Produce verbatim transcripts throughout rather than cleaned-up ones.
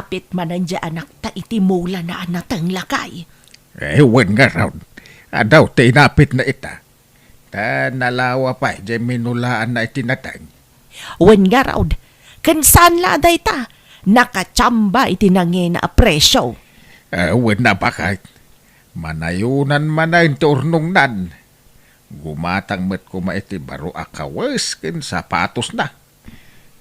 Apit manen diay anakta iti mulana a nateng, lakay. Eh, wen ngarud. Adaw ti inapitna ita. Ta nalawa pay diay minulaanna iti nateng. Wen ngarud, ken saan la a dayta, nakachamba iti nangina a presio. Eh, wen a, baket. Manayonan manen ti urnongnan. Gumatang met koma iti baro a kawes ken sapatosna.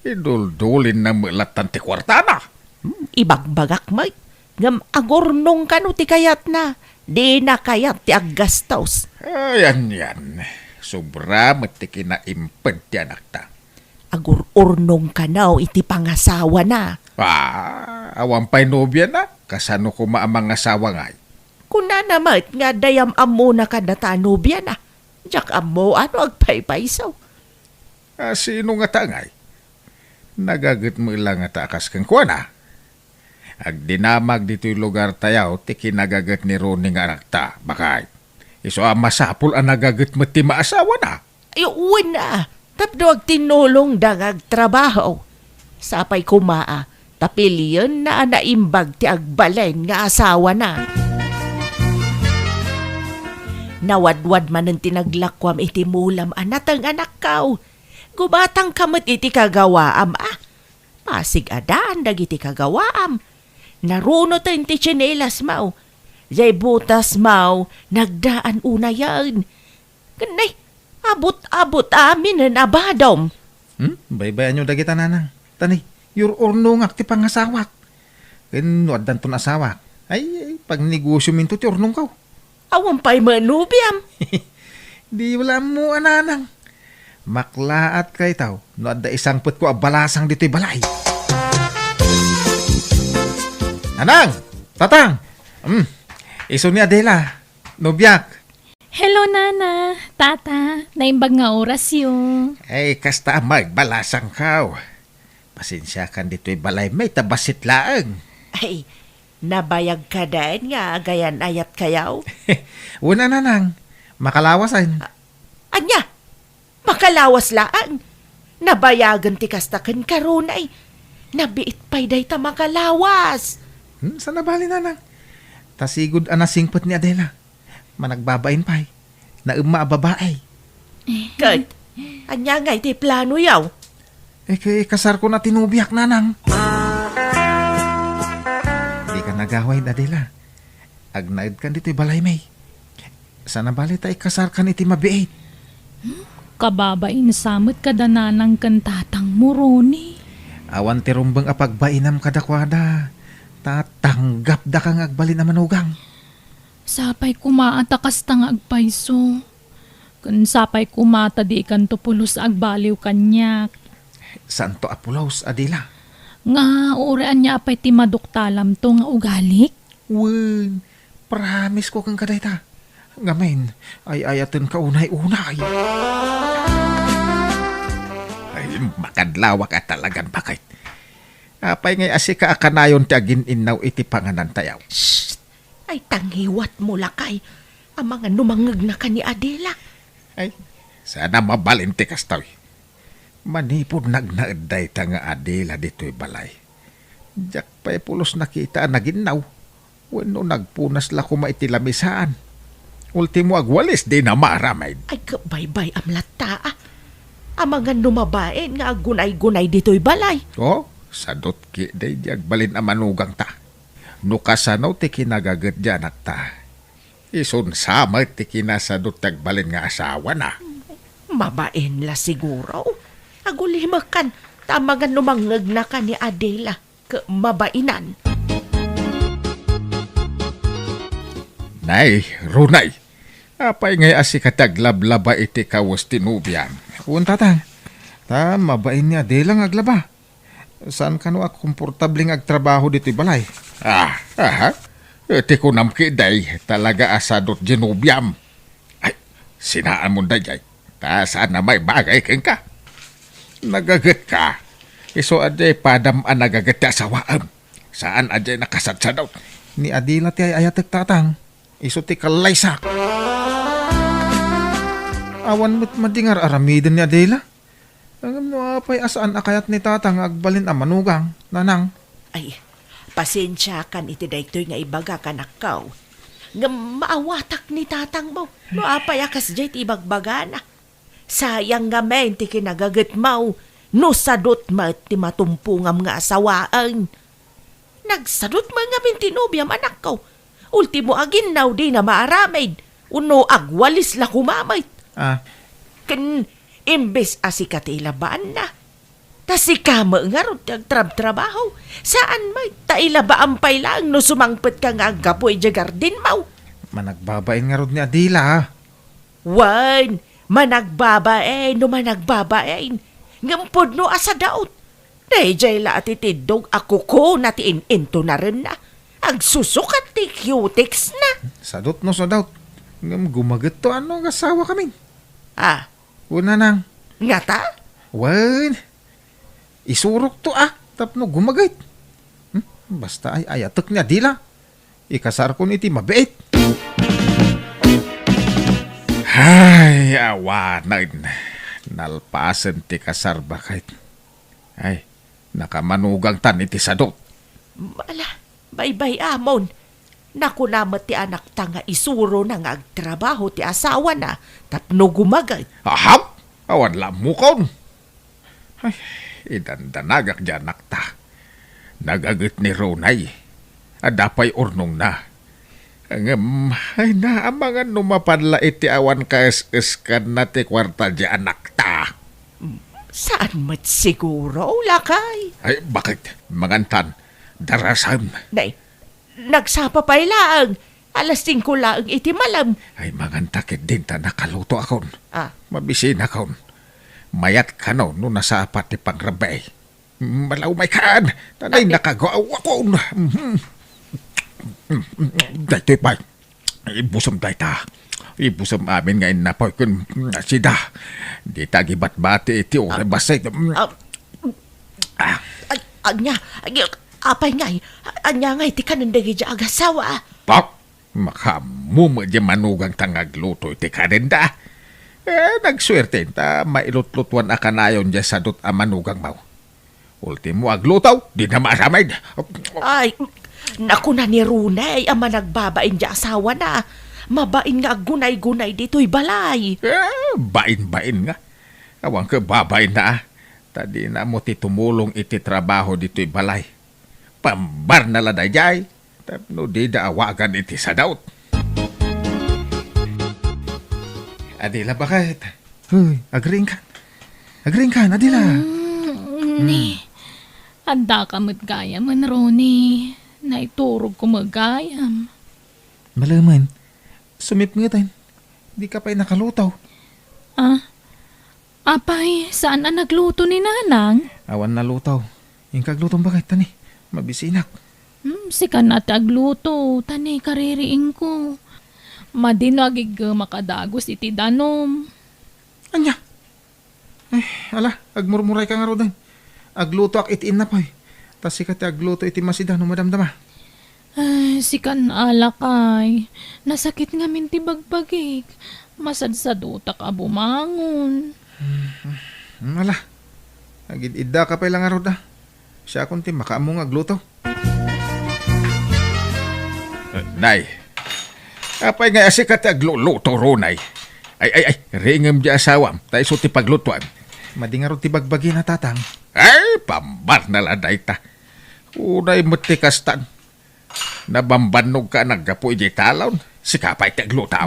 Iduldulinna met lattan ti kuartana. Hmm, ibagbagak met, ngem agurnong kano ti kayatna. Dina kayat ti aggastos. Ay, anian. Sobra met ti kinaimped ti anakta. Agur-urnong kano iti pangasawana. Ah, awan pay nobiana? Kasano koma a mangasawa ngay? Kunana met nga dayam ammona kadata a nobiana. Diak ammo no agpaypayso. A, sino ngata ngay? Nagaget met la ngata a kas kenkuana? Agdinamag ditoy lugartayo ti kinagaget ni Ronnie nga anakta, baket. Isu a masapul a nagaget met ti maasawana. Ay, wen a, tapno agtinnulongda nga agtrabaho. Sapay koma a, ta pilienna a naimbag ti agbalin nga asawana. Nawadwad manen ti naglakuam iti mulam a nateng, anakko. Gumatangka met iti kagawaam a. Pasig-adan dagiti kagawaam. Narunoten ti tsinelasmo. Diay botasmo, nagdaan unayen. Ken nay, abut-abut aminen a badom. Hmm? Baybayanyo dagita, nanang. Ta nay, yur-urnongak ti pangasawak. Ken no addanton asawak, ay, ay, pagnegosyominto ti urnongko. Awan pay met nobiam. Diyo la ammo a, nanang. Maklaat kayto no adda isangpetko a balasang ditoy balay. Nanang! Tatang! Mm, isu ni Adela, nobiak. Hello, Nana, Tata. Naimbag nga orasyo. Ay, kasta a magbalasangko. Pasensiakan ditoy balaymi ta bassit laeng. Ay, nabayag kadi nga agayan-ayatkayo? Wen a, nanang, makalawasen. A-, ania? Makalawas laeng? Nabayagen ti kasta kenka, Ronnie. Nabiit pay dayta makalawas. Hmm, saan a bale, nanang. Ta sigud a nasingpet ni Adela. Managbabain pay. Naemma a babai. Ket, ania ngay ti planoyo? Eh, ket ikasarkon a ti nobiak, nanang. Dika nagawid, Adela. Agnaedkan ditoy balaymi. Saan a bale ta ikasarkan iti mabiit. Kababain sa met kada nanang ken tatangmo, Ronnie. Awan ti rumbeng a pagbainam kadakuada. Ta tanggapdaka nga agbalin a manugang. Sapay koma a ta kasta nga agpayso. Ken sapay koma ta dikanto pulos a agbaliw kaniak. Saanto a pulos, Adela? Nga, uray ania a pay ti maduktalamto nga ugalik? Wen, promise ko kenka dayta. Ngamin, ay-ayatenka unay-unay. Ay, makadlawak a talagan, baket. Apay ngay a sika a kanayon ti agin-innaw iti panganantayo? Shh! Ay, ta ngiwatmo, lakay. Amangan no mangngegnaka ni Adela. Ay, saan a mabalin ti kastoy. Manipud nagnaed dayta nga Adela ditoy balay, diak pay pulos nakita a naginnaw wenno nagpunas la koma iti lamisaan. Ultimo, agwalis dina maaramid. Ay, kabaybay-am latta, a. Amangan no mabain nga aggunay-gunay ditoy balay. O, sadot ketdi diay agbalin a manugangta. No kasano ti kinagaget diay anakta, isun sa met ti kinasadot ti agbalin nga asawana. Mabain la siguro. Agulimekan, ta amangan no mangngegnaka ni Adela ket mabainan. Nay, Ronnie, apay ngay a sika ti aglablaba iti kawes ti nobiam? Wen, tatang, ta mabain ni Adela nga aglaba. Saan kano a komportable nga agtrabaho ditoy balay? Ah, aha. Ti kunam ketdi, talaga a sadot diay nobiam. Ay, sinaanmon daydiay. Ta saan a maibagay kenka. Nagagetka. Isu a diay padam a nagaget ti asawaem. Saan a diay nakasadsadot. Ni Adela ti ay-ayatek, tatang. Isu ti kallaysak. Awan met madi nga ar-aramiden ni Adela. Ngem no apay a saan a kayat ni Tata nga agbalin a manugang, nanang? Ay, Pasensiakan iti daytoy nga ibagak, anakko. Ngem maawatak ni tatangmo no apay a kasdiay ti ibagbagana. Sayang ngamin ti kinagagetmo no sadut met ti matumpongam nga asawaen. Nagsadut met ngamin ti nobiam, anakko. Ultimo, aginnaw dina maaramid, wenno agwalis la koma met. Ah. Ken imbes a sika ti ilabaanna, ta sika met ngarud ti agtrabtrabaho. Saan met, ta ilabaam pay laeng no sumangpetka nga aggapu idiay gardenmo. Managbabain ngarud ni Adela, ah. Wen, managbabain no managbabain. Ngem pudno a sadut. Daydiay la a titiddog a kukuna ti in-intonarenna. Agsusukat ti cutex na. Sadut no sadut. Ngem gumagetto no agasawakamin. Ah. Una nang. Ngata? Wen. Isurokto a tapno gumaget. Hmm? Basta ay-ayatek ni Adela. Ikasarkon iti mabiit. Ay, awanen. Nalpasen ti kasar, baket. Ay, nakamanugangtan iti sadut. Ala, baybay-amon. Nakuna met ti anakta nga isurona nga agtrabaho ti asawana tapno gumaget. Aham! Awan la ammokon. Ay, idandanagak diay anakta. Nagaget ni Ronay. Adda pay urnongna. Ngem, ay, naamangan no mapan la iti awan kaes-eskanna ti kuarta diay anakta. Saan met siguro, lakay? Ay, baket? Mangantan. Darasem. Nay, nagsapa pay laeng. Alas singko laeng iti malem. Ay, manganta ketdin ta nakalutoakon. Ah. Mabisinakon. Mayat kano no nasapa ti pangrabii. Malawmaykan! Tanay, ah, eh, nakagawakon! Mhm. Daytoy pay. Ibusem dayta. Ibusem amin nga innapoy ken sida. Dita agibatbati iti, ah, oras bassit. Ah. Ah. Ay, ania, ania, apay ngay, ania ngay ti kanen dagiti agasawak? Pak! Makaammo met diay manugangta nga agluto iti kanenda. Eh, nagsuerte ta mailutlutuan a kanayon diay sadut a manugangmo. Ultimo agluto, dina maaramid. Ay, nakuna ni Ronay a managbabain diay asawana. Mabain nga aggunaygunay ditoy balay. Eh, bain-bain nga. Awan ket babainna, ah. Ta dina ammo ti tumulong iti trabaho ditoy balay. Pambarna la daydiay. Tapno dida awagan iti sadut. Adela, baket? Hoy, agriingkan. Agriingkan, Adela. Mm, ni, hmm. Addaka met gayamen, Ronnie. Naiturogko met gayam. Malemen, sumipngeten. Dika pay nakaluto. Ah, Apay, saan a nagluto ni Nanang? Awan naluto. Inka aglutom, baket, ta ni, mabisinak. Hmm, sika na ti agluto, ta ni, kaririingko. Madi no agiggemak a dagus iti danum. Ania? Eh, ala, agmurmurayka ngaruden. Aglutoak iti innapoy. Ta sika ti agluto iti masida no madamdama. Ay, sikan a lakay. Nasakit ngamin ti bagbagik. Masadsadutak a bumangon. Hmm, ala. Agid-iddaka pay la ngarud, a. Siakon ti makaammo nga agluto. Eh, nay, apay nga sika ti agluluto, Ronay? Ay, ay, ay, riingem diay asawam, ta isu ti paglutoan. Madi ngarud ti bagbagina, Tatang. Ay, pambarna la dayta. Unay met ti kastan. Nabambannogka a naggapu idiay talon. Sika pay ti agluto.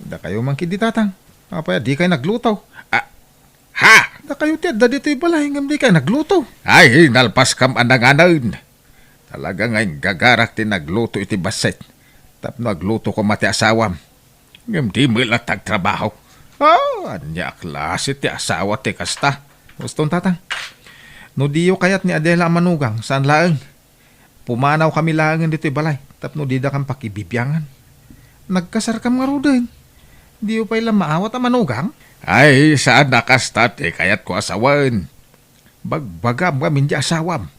Dakayo man ketdi, Tatang. Apay a dikay nagluto? Ah, ha? Dakayo ti adda ditoy balay ngem dikay nagluto. Ay, nalpaskam a nanganen. Talaga nga inggagarak ti nagluto iti bassit. Tapno agluto koma ti asawam. Ngem di met latta agtrabaho. Ah, ania a klase ti asawa ti kasta? Uston, Tatang. No diyo kayat ni Adela a manugang, saan laeng. Pumanawkami laengen ditoy balay tapno didakam pakibibiangan. Nagkasarkam ngaruden. Diyo pay la maawat a manugang? Ay, saan a kasta ti kayatko a sawen. Bagbagam ngamin diay asawam.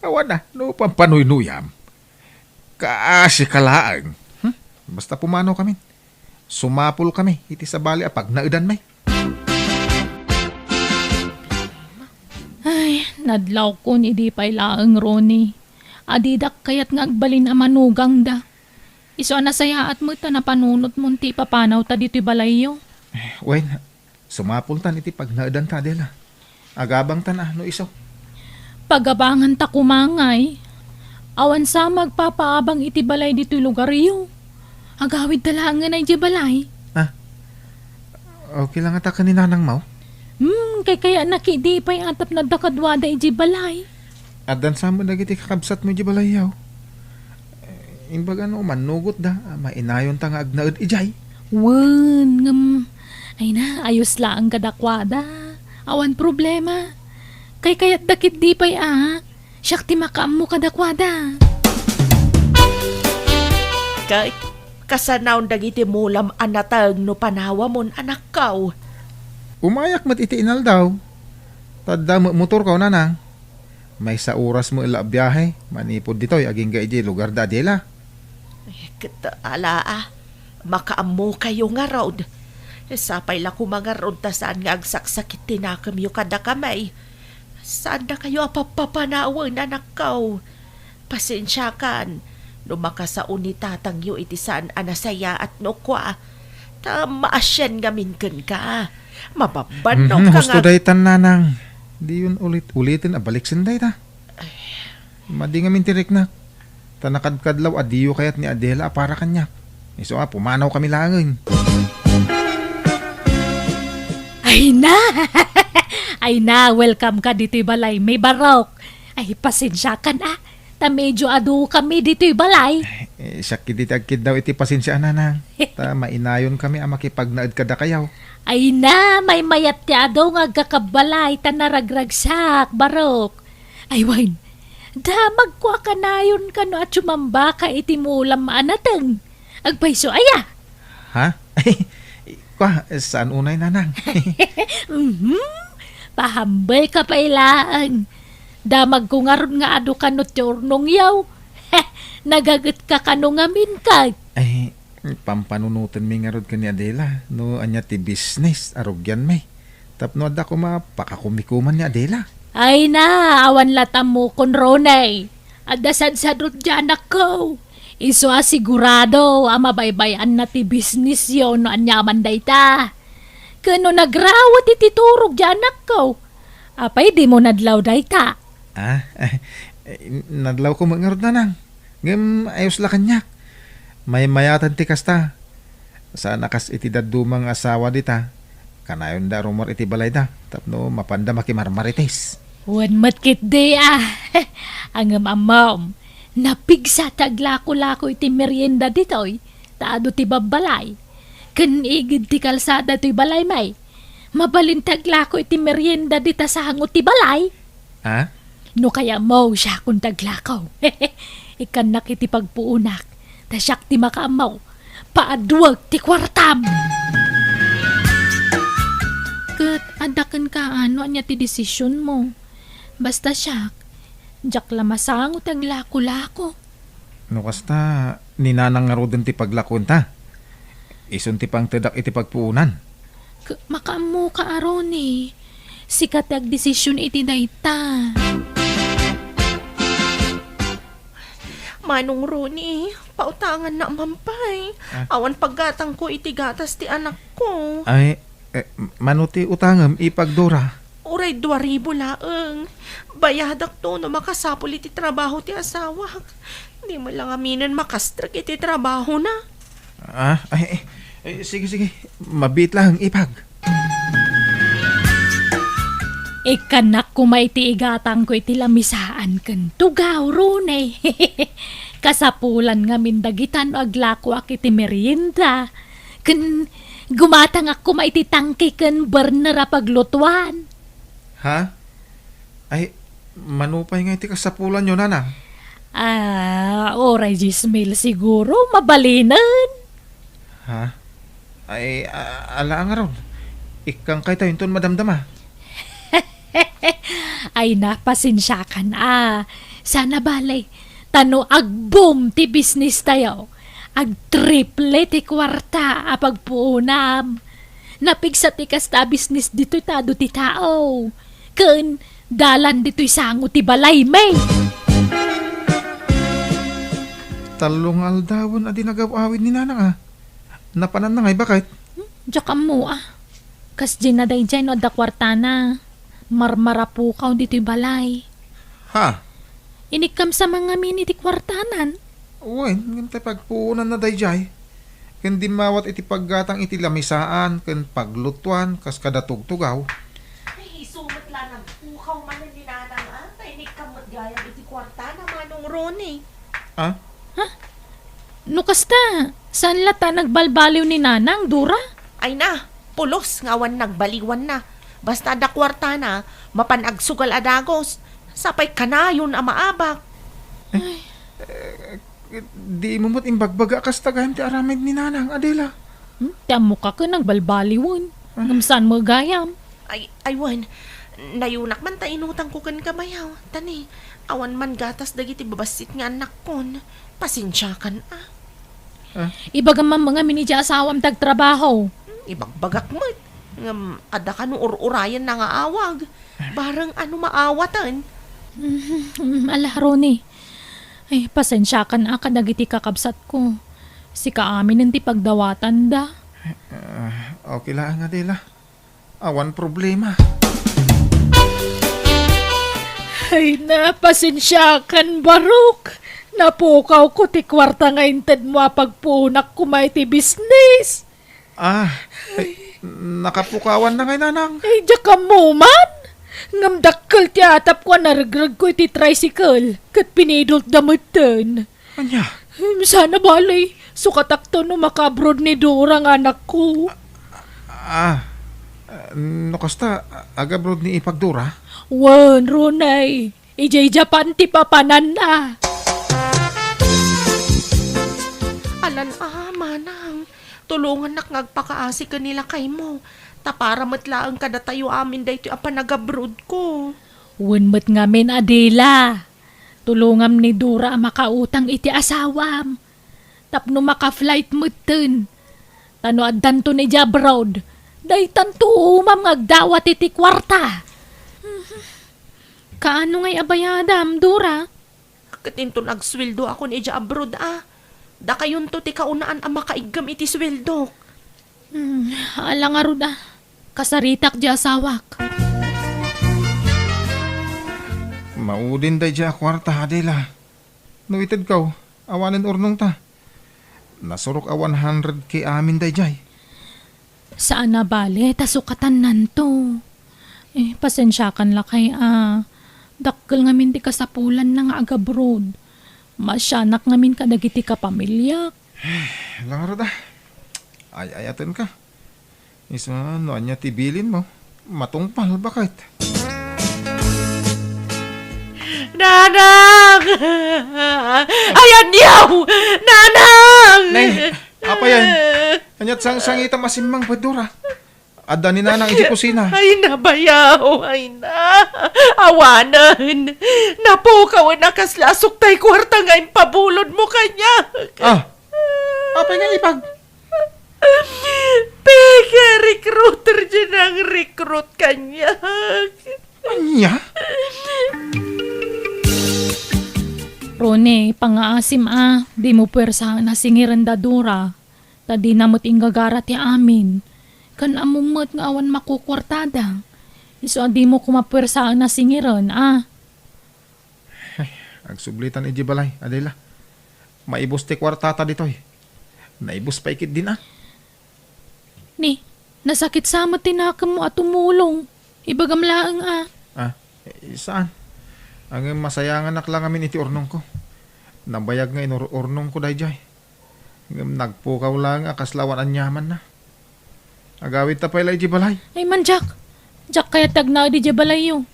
Awan a, no pampanuynuyam. Kaasika laeng. Hmm? Basta pumanawkamin. Sumapulkami iti sabali a pagnaedanmi. Ay, nadlawkon idi pay laeng, Ronnie. A didak kayat nga agbalin a manugangda. Isu a nasayaat met ta napanunotmon ti ipapanawta ditoy balayyo. Wen, sumapultan iti pagnaedanta, Adela. Agabangtan a no isu. Pagabanganta koma ngay. Awan sa nga agpapaabang iti balay ditoy lugaryo. Agawidta laengen idiay balay. Ah, okay lang ata ken ni nanangmo? Hmm, kaykayaatna ketdi pay a tapno adda kaduada idiay balay. Addan sa met dagiti kakabsatmo idiay balayyo. Eh, imbag a no mannugotda, ah, mainayonta nga agnaed idiay. Wen, ngem, ay na, ayos laeng kadakuada. Awan problema. Kaykayatda ketdi pay a, siak ti makaammo kadakuada. Ket, kasanaon dagiti mulam a nateng no panawamon, anakko? Umayak met iti inaldaw. Ta adda met motorko, nanang. Maysa oras met la a biahe manipud ditoy agingga idiay lugar da Adela. Eh, ket, ala, ah, makaammokayo ngarud. Sapay la koma ngarud ta saan nga agsaksakit ti nakemyo kadakami. Saandakayo a pappapanawen, anakko. Pasensiakan no makasao ni tatangyo iti saan a nasayaat no kua. Ta maasian ngamin kenka. Mababbannoka. Mhm, husto nga daytan, nanang. Diyon ulit-uliten a baliksen dayta. Ay. Madi ngamin ti riknak. Ta nakadkadlaw a diyo kayat ni Adela a para kaniak. Isu a, pumanawkami laengen. Ay na! Ay na, welcome ka ditoy balay, may barok. Ay, pasensiakan a. Ta medyo adukami ditoy balay. Eh, siak ketdi ti agkiddaw iti pasensia, nanang. Ta mainayonkami a makipagnaed kadakayo. Ay na, maymayat ti adu nga agkakabbalay ta naragragsak, barok. Ay wen, damagko a kanayon kano a sumambaka iti mulam a nateng. Agpayso aya? Ha? Kua, saan unay, nanang? Mhm. Pahambelka pay laeng. Damagko ngarud nga adu kano ti urnongyo. Nagagetka kano ngamin ket. Ay, pampanunotenmi ngarud ken ni Adela no ania ti business a rugianmi. Tapno adda koma pakakumikuman ni Adela. Ay na, awan la ta ammokon, Ronnie. Adda sadsadot diay anakko. Isu a sigurado a mabaybay-anna ti businessyo no aniaman dayta. Ken no nagrawet iti turog diay anakko, apay dimo nadlaw dayta? Ah, eh, nadlawko met ngarud, nanang. Ngem ayos la kaniak. Maymayatan ti kasta. Saan a kas iti dadduma nga asawa dita, kanayonda a rummuar iti balayda tapno mapanda makimarmarites. Wen met ketdi a. Ngem ammom, napigsa ti aglakolako iti merienda ditoy, ta adu ti babbalay. Ken igid ti kalsada toy balaymi. Mabalin ti aglako iti merienda dita sango ti balay. Ha? No kayatmo, siakon ti aglako. Ikkannak iti pagpuonak, ta siak ti makaammo. Paaduek ti kuartam! Ket adda kenka no ania ti desisionmo. Basta siak, diak la masango ti aglakolako. No kasta, ni nanang ngaruden ti paglakuenta. Isun ti pangtedak iti pagpuonan. K-, makaammoka a, Ronnie. Sika ti agdesision iti dayta. Manong Ronnie, pautangannak man pay. Ah? Awan paggatangko iti gatas ti anakko. Ay, Eh, mano ti utangem, Ipag Dora? Uray dua ribu laeng. Bayadakto no makasapul iti trabaho ti asawak. Di met la ngaminen makastrek iti trabahona. Ah, ay, eh, eh, sige, sige. Mabiit lang, Ipag. Ikkannak koma iti igatangko iti lamisaan ken tugaw, Ronnie. Kasapulan ngamin dagita no aglakoak iti merienda. Ken gumatangak koma iti tangke ken burner a paglutuan. Ha? Ay, mano pay nga iti kasapulanyo, nanang? Ah, uray dies mil siguro, mabalinen. Ha? Ay, a-, ala ngarud. Ikkan kayta inton madamdama. Ay, na, pasensiakan a. Saan a bale, ta no ag-boom ti business tayo, agtriple ti kuarta a pagpuonam. Napigsa ti kasta a business ditoy ta adu ti tao. Ken dalan ditoy sango ti balaymi. Tallo nga aldawen a di nagaw-awid ni Nanang, a. Napananna ngay, baket? Hmm, diak ammo, a. Kasdiay na daydiay no adda kuartana. Marmarapukaw ditoy balay. Ha? Inikkam sa mangngam iti kuartanan. Wen, ngem tay pagpuonanna daydiay. Ken dimmawat iti paggatang iti lamisaan ken paglutuan kas kada tugtugaw. Ay, isu met la nagpukaw manen ni Nanang, a. Tay inikkam met gayam iti kuartana, Manong Ronnie. A? Ha? No kasta, saan la ta nagbalbaliw ni Nanang, Dora? Ay na, pulos nga awan nagbaliwanna. Basta adda kuartana, mapan agsugal a dagus. Sapay kanayon a maabak. Eh, eh, di mo met imbagbaga a kasta gayam ti aramid ni Nanang, Adela. Hmm? Ti ammok a ken nagbalbaliwen. Ah. Ngem saan met gayam? Ay, ay, wen. Nayunak man ta inutangko kenka bayaw. Ta ni, awan man gatas dagiti babassit nga annakkon. Pasensiakan, a. Ah. Ibagam man ngamin idiay asawam ti agtrabaho. Hmm, ibagbagak met. Ngem, adda kano ur-urayenna nga awag. Bareng ano maawaten. Mm, ala, Ronnie. Ay, pasensiakan a kadagiti kakabsatko. Sika aminen ti pagdawatanda. Ah, okay laeng, Adela. Awan problema. Ay na, pasensiakan, Barok. Napukawko ti kuarta nga intedmo a pagpuonak koma iti bisnis. Ah, ay, nakapukawan na ngay, Nanang. Ay, diak ammo man. Ngem dakkel ti atapko a naregregko iti tricycle, ket pinidultda metten. Ania? Em, sana bale, sukatakto no maka-abroad ni Dora nga anakko. Ah, no kasta, ag-abroad ni ipag Dora? Wen, Ronnie. Idiay Japan ti papananna. Alan a, manang, tulongannak nga agpakaasi ken ni lakaymo, ta para met laeng kadatayo amin daytoy a panagabrodko. Wen met ngamin, Adela. Tulongam ni Dora a makautang iti asawam. Tapno maka-flight metten. Ta no addanton idiay abroad, daytanto umam nga agdawat iti kuarta. Kaano ngay a bayadam, Dora? Ket inton agsueldoakon idiay abroad, a. Dakayonto ti kaunaan a makaiggem iti sueldok. Hmm, ala ngarud, a. Kasaritak diay asawak. Maudin daydiay a kuarta, Adela. No itedko, awanen urnongta. Nasurok a one hundred K amin daydiay. Saan a bale, ta sukatannanto. Eh, pasensiakan lakay a. Dakkel ngamin ti kasapulanna nga agabroad. Maasianak ngamin kadagiti kapamiliak. Ala ngarud a. Ay-ayatenka. Isu no ania ti bilinmo, matungpal, baket. Nanang! Ay, aniaw! Nanang! Nay, apay yan? Aniat sangsangitam a simmang, Dora? Adda ni Nanang iti kusina. Ay, nabayaw, ay na. Awanen. Napukawen a kasla a suktay kuarta nga impabulodmo kaniak. Ah, apay nga ipag? Peke, recruiter diay nang-recruit kaniak. Ania? Ronnie, pangngaasim a, dimo puersaen a singiren da Dora, ta dina met inggagara ti amin. Ken ammom met nga awan makukuartada. Isu a dimo koma puersaen a singiren, a. Ay, agsublitan idiay balay, Adela. Maibus ti kuartata ditoy. Naibus pay ketdin, a. Ni, nasakit sa met ti nakemmo a tumulong. Ibagam laeng, a. Ah, eh, saan? Ngem masayanganak la ngamin iti urnongko. Nabayag nga inur-urnongko daydiay. Ngem nagpukaw laeng a kasla awan aniamanna. Agawidta pay la idiay balay. Ay man, Jack. Diak kayat ti agnaed idiay balayyo.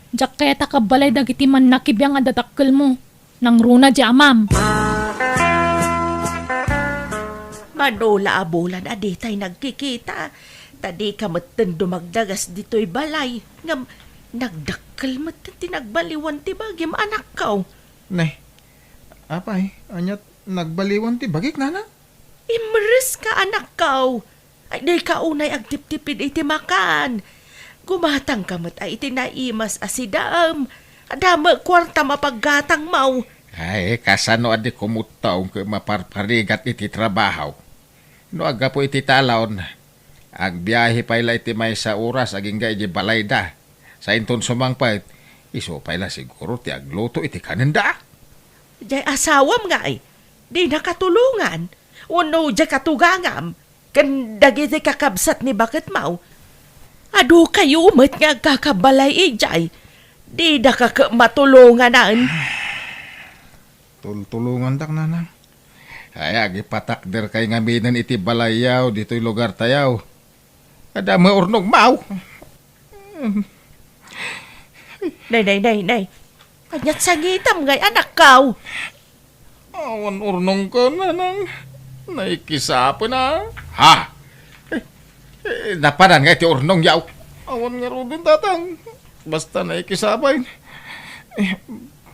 Diak kayat a kabbalay dagiti mannakibiang a dadakkelmo. Nangruna diay amam. Mano la a bulan a ditay nagkikita. Ta dika metten dumagdagas ditoy balay. Ngem nagdakkel metten ti nagbaliwan ti bagim, anakko. Ne, apay, aniat nagbaliwan ti bagik, nana? Imreska, anakko. Ay, dika unay agtiptipid iti makan. Gumatangka met a iti naimas a sidaem. Adda met kuartam a paggatangmo. Ay, kasano a di kumutta ket maparparigat iti trabaho? No aggapu iti talaon, agbiahe pay la iti maysa oras agingga iti balayda. Sa inton sumangpet, isu pay la siguro ti agluto iti kanenda. Jay asawam ngay, di nakatulongan. Wenno jay katugangam, ken dagiti kakabsat ni baketmaw. Adu kayo met nga agkakabalay idiay. Di da ka ket matulonganan. Tultulongandak, nanang. Ay, agipatakder kay ngaminen iti balayyaw ditoy lugar tayaw. Adda met urnongmaw. Nay, nay, nay, nay. Kaniat sangitam ngay anakkaw. Awan urnongko, nanang. Naikisapena. Ha? Eh, eh, napanan nga iti urnong yaw. Awan ngaruden, tatang. Basta naikisapay. Eh,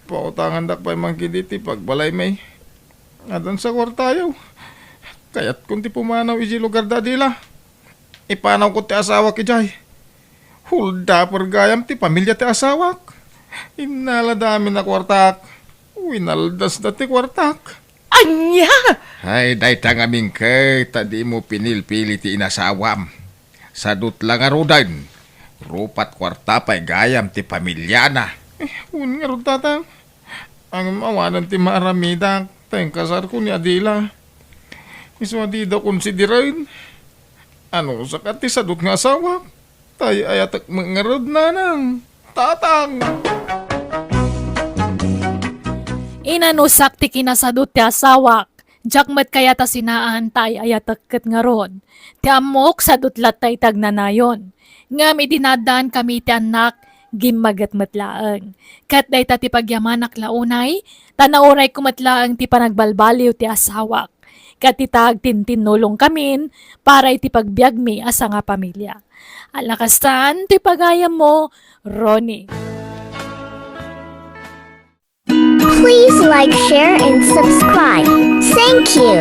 pautangandak pay man kidi ti pagbalaymi. Adan sa kuartayo. Kayatkon ti pumanaw iti lugar da Adela. Ipanawko ti asawak idiay. Holdaper gayam ti pamilia ti asawak. Innalada amin a kuartak. Winaldasda ti kuartak. Ania? Ay, dayta ngamin ket ta dimo pinilpili ti inasawam. Sadut la ngaruden, rupat kuarta pay gayam ti pamiliana. Eh, wen ngarud, tatang. Ngem awanen ti maaramidak, ta inkasarko ni Adela. Isu a dida konsideren. Anusak a ti sadut nga asawak, tay ayatek met ngarud, nanang, tatang. Inanusak ti kinasadut ti asawak, diak met kayat a sinaan tay ayatek ket ngarud. Ti ammok, sadut latta iti agnanayon. Ngem idi naaddaankami iti annak, gimmaget met laeng. Ket dayta ti pagyamanak la unay, ta naurayko met laeng ti panagbalbaliw ti asawak. Ket ita agtintinnulongkamin para iti pagbiagmi a sangapamilia. Alakastan ti pagayammo, Ronnie. Please like, share, and subscribe. Thank you.